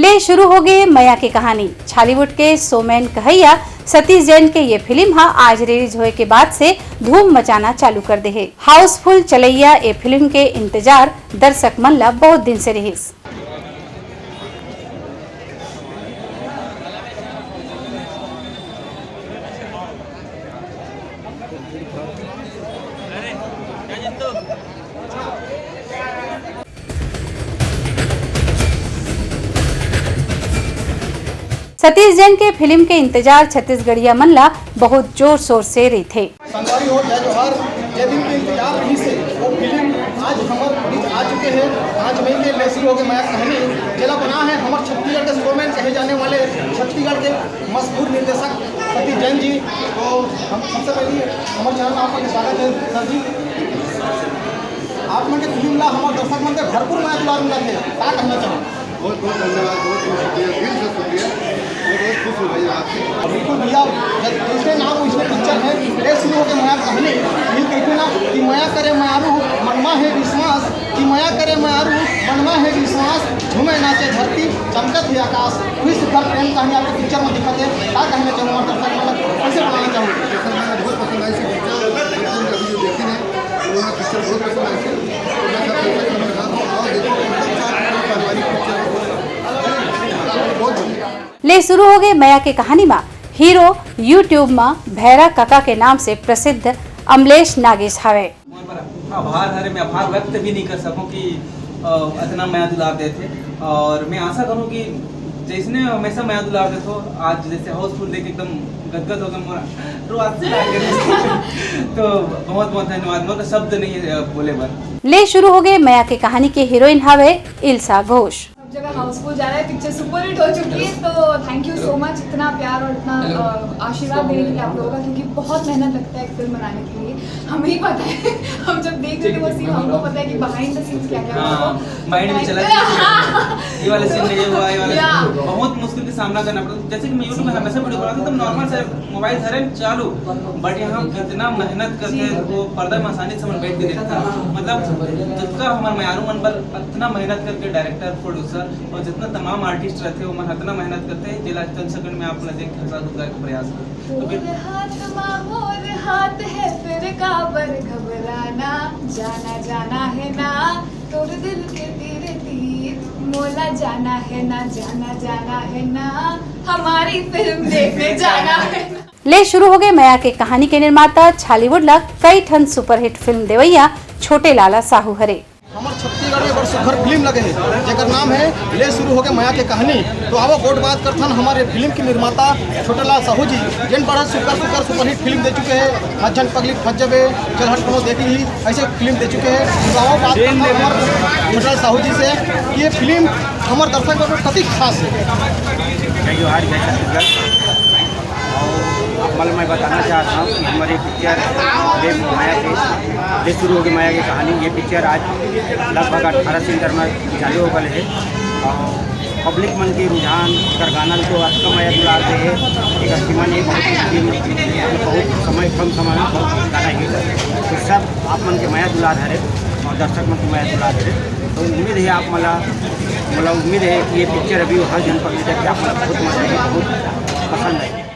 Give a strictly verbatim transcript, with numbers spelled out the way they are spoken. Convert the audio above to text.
ले शुरू होगे मया के कहानी। छॉलीवुड के शोमैन कहइया सतीश जैन के ये फिल्म ह आज रिलीज होए के बाद से धूम मचाना चालू कर दे हे। हाउसफुल चलइया ए फिल्म के इंतजार दर्शक मन ला बहुत दिन से रिहिस। सतीश जैन के फिल्म के इंतजार छत्तीसगढ़िया मन ला बहुत जोर शोर से रहिथे। संगवारी हो, जय जोहार। जे दिन के इंतजार रहिस हे, वो फिल्म आज हमर बीच आ चुके हे। पाँच मई के ले शुरू होगे मया कहानी, जेला बना हे हमर छत्तीसगढ़ के शोमैन कहे जाने वाले छत्तीसगढ़ के मशहूर निर्देशक सतीश जैन जी। तो हम सबसे पहले हमर चैनल में आप मन के स्वागत हे सर जी। आप मन के फिल्म ला हमर दर्शक मन के भरपूर मया दुलार मिलत हे, का कहना चाहो? बहुत बहुत धन्यवाद, बहुत बहुत शुक्रिया, दिल से शुक्रिया। मैं बहुत खुश हूँ भैया आपसे। बिल्कुल भैया, जब जैसे नाम वैसे पिक्चर हे, ले शुरू होगे मया कहानी। ये कहते ना कि मया करे मयारू मनमा हे विश्वास, कि मया करे मयारू मनमा हे विश्वास, झूमे नाचे धरती, चमकत हे आकाश। वही सुंदर प्रेम कहानी आपके पिक्चर में दिखत हे। का कहना चाहूँ हमारे दर्शक मतलब कैसे बताना चाहूँ? पिक्चर मैंने बहुत पसंद आई, इसी पिक्चर अभी जो देखी ने, वो पिक्चर बहुत पसंद आई थी। तो मैं सब दर्शक को मेरे साथ आओ, देखो, एकदम साथ में पारिवारिक पिक्चर है। बहुत बढ़िया। ले शुरू होगे मया के कहानी मा हीरो YouTube मा भैरा कका के नाम से प्रसिद्ध अमलेश नागेश हवे। मोर बर आभार हरे, मैं आभार व्यक्त भी नहीं कर सकूं कि, अ, इतना मया दुलार देथे। और मैं आशा करूं कि जैसने हमेशा मया दुलार देथो, आज जैसे हाउसफुल देख के एकदम गदगद हो गए मोर, रोआसी लाग गे। तो बहुत बहुत धन्यवाद, मोर शब्द नहीं है, अ, बोले बर। ले शुरू होगे मया के कहानी के हीरोइन हवे इल्सा घोष। सब जगह हाउसफुल जा रहा है, पिक्चर सुपरहिट हो चुकी है, तो thank you so much इतना प्यार और इतना, अ, आशीर्वाद देने के लिए आप लोगों का, क्योंकि बहुत मेहनत लगता है एक फिल्म बनाने के लिए। हमें ही पता है, हम जब देख रहे थे वो सीन, हमको पता है कि behind the scenes क्या क्या हुआ। हाँ, mind में चला कि ये वाला सीन में ये हुआ, ये वाला या। बहुत मुश्किल का सामना करना पड़ा। जैसे कि मैं YouTube में हमेशा वीडियो बनाता हूँ, तो नॉर्मल से मोबाइल धरे चालू, but यहाँ कितना मेहनत करके जी। वो पर्दा में आसानी से मन बैठ के देखता। मतलब जितना हमारे मयारू मन पर इतना मेहनत करके डायरेक्टर, प्रोड्यूसर और जितना तमाम आर्टिस्ट रहते हैं, वो मन इतना मेहनत करते हैं, जेला चंद सेकंड में आप लोग देख के हंसा धुसा के प्रयास करते हैं। तो फिर मोर हाथ मा मोर हाथ है, फिर काबर घबराना, जाना जाना है ना, तोर दिल के तीर तीर, मोला जाना है ना, जाना जाना है ना, हमारी फिल्म देखने जाना है ना। ले शुरू होगे मया के कहानी के निर्माता छॉलीवुड ला कई ठन सुपरहिट फिल्म देवइया छोटे लाला साहू हरे। हमर छत्तीसगढ़ में बड़ सुघर फिल्म लगे हे, जेकर नाम हे ले शुरू होगे मया के कहानी। तो आवो गोठ बात करथन हमारे फिल्म के निर्माता छोटे लाल साहू जी, जेन बड़ा सुघर सुघर सुपरहिट फिल्म दे चुके हे, हजान पगली फंस जबे, चल हट कोनो देख ली, ऐसे फिल्म दे चुके हे। तो आवो बात करथन हमर छोटे लाल साहू जी से कि ये फिल्म हमर दर्शक बर कतिक खास हे। जय जोहार, जय छत्तीसगढ़। और आप मन, मैं बताना चाहता हूँ कि हमारी पिक्चर ले मया के, ले शुरू होगे मया के कहानी, ये पिक्चर आज लगभग अठारह सेंटर में चालू हो गए है। और पब्लिक मन के रुझान कर गाना ल तो अतका मया दुलार दे है, एक सीमा नहीं, बहुत, बहुत समय, कम समय में बहुत गाना हिट है। तो सब आप मन के मया दुलार हरे और दर्शक मन के मया दुलार हरे। तो उम्मीद है आप मला, मला उम्मीद है कि ये पिक्चर अभी हर जन पब्लिक के आप मन बहुत मजा आए, बहुत पसंद आए।